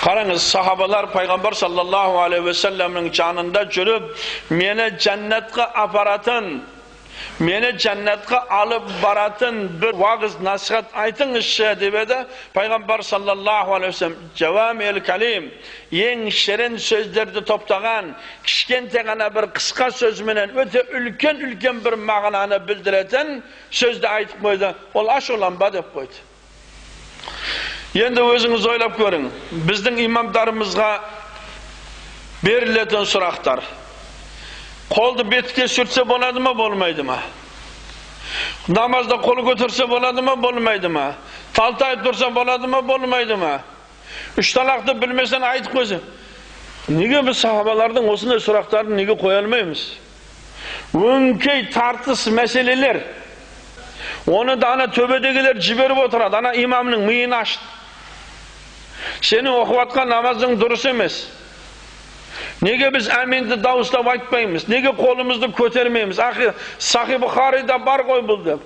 Қараңыз, сахабалар пайғамбар саллаллаху алейхи уассаламның жанында жүріп, мені жәннатқа апаратын, мені жәннатқа алып баратын бір уағыз насихат айтыңызшы деп еді. Пайғамбар саллаллаху алейхи уассалам жауамил калим, ең шірін сөздерді топтаған, кішкентай ғана бір қысқа сөзменен өте үлкен-үлкен бір мағынаны білдіретін сөзді айтып қойды. Ол ашуланба деп қойды. Енді өзіңіз ойлап көрің, біздің имамдарымызға берілетін сұрақтар. Қолды бетке сүртсе болады ма, болмайды ма? Намазда қол көтерсе болады ма, болмайды ма? Талтайып тұрса болады ма, болмайды ма? Үш талақты білмесең айтып қойса. Неге біз сахабалардың осындай сұрақтарын неге қоя алмаймыз? Өңкей тартыс мәселелер. Оны да ана төбедегілер жіберіп отырады, ана имамның миын ашты. Сенің оқып жатқан намазың дұрыс емес. Неге біз әминді дауыстап айтпаймыз? Неге қолымызды көтермейміз? Ақи, Сахи Бұхарида бар ғой бұл деп.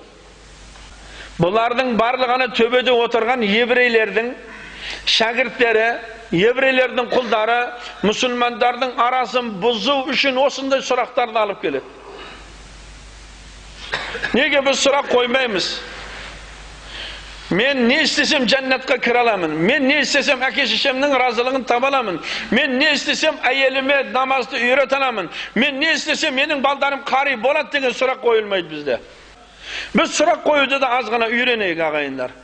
Бұлардың барлығына төбеде отырған еврейлердің шәкірттері, еврейлердің құлдары, мұсылмандардың арасын бұзу үшін осындай сұрақтарды алып келеді. Неге біз сұрақ қоймаймыз? Мен не істесем жәннатқа кіре аламын? Мен не істесем әке шешемнің разылығын таба аламын? Мен не істесем әйеліме намазды үйрете аламын? Мен не істесем менің балдарым қари болады деген сұрақ қойылмайды бізде. Біз сұрақ қоюды да аз ғана үйренейік, ағайындар.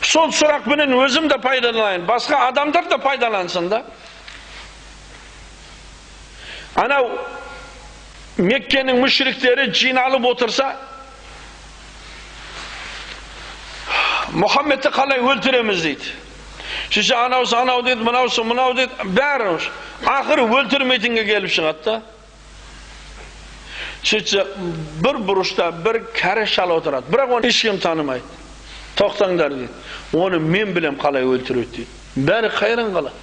Сол сұрақпенен өзім де пайдаланайын, басқа адамдар да пайдалансын да. Анау Меккенің мүшриктері жиналып отырса, Мұхаммедті қалай өлтіреміз дейді. Шеше анаусы анау дейді, мынаусы мынау дейді, бәрі ақыры өлтірмейтінге келіп шығады да. Сөйтсе бір бұрышта бір кәрі шал отырады, бірақ оны ешкім танымайды. Тоқтаңдар дейді, оны мен білем қалай өлтіруді дейді. Бәрі қайран қалады.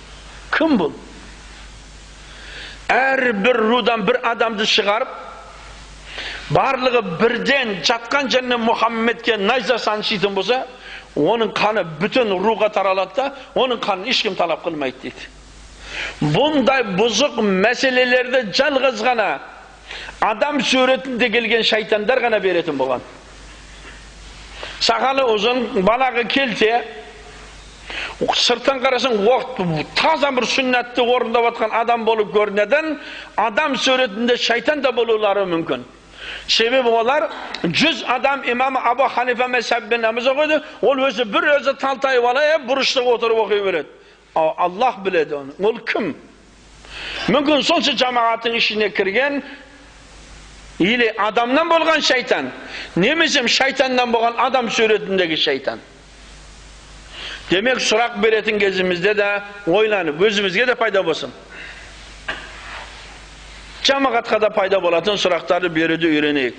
Кім бұл? Әрбір рудан бір адамды шығарып, барлығы бірден жатқан жерінен Мұхаммедке найза саншитын болса, оның қаны бүтін руға таралады да, оның қанын ешкім талап қылмайды дейді. Бұндай бұзық мәселелерді жалғыз ғана адам суретінде келген шайтандар ғана беретін болған. Сақалы ұзын, балағы келте, сырттан қарасаң таза бір сүннәтті орындап жатқан адам болып көрінетін, адам суретінде шайтан да болулары мүмкін. Себебі олар 100 адам имам Абу Ханифа мезхабымен намаз оқиды, ол өзі бір өзі талтайып алып бұрышта отырып оқи береді. Аллах біледі оны. Ол кім? Мүмкін сонша жамағаттың ішіне кірген или адамнан болған шайтан, немесе шайтаннан болған адам суретіндегі шайтан. Демек сұрақ беретін кезімізде де ойланып, өзімізге де пайда болсын. Жамағатқа да пайда болатын сұрақтарды беруді үйренейік.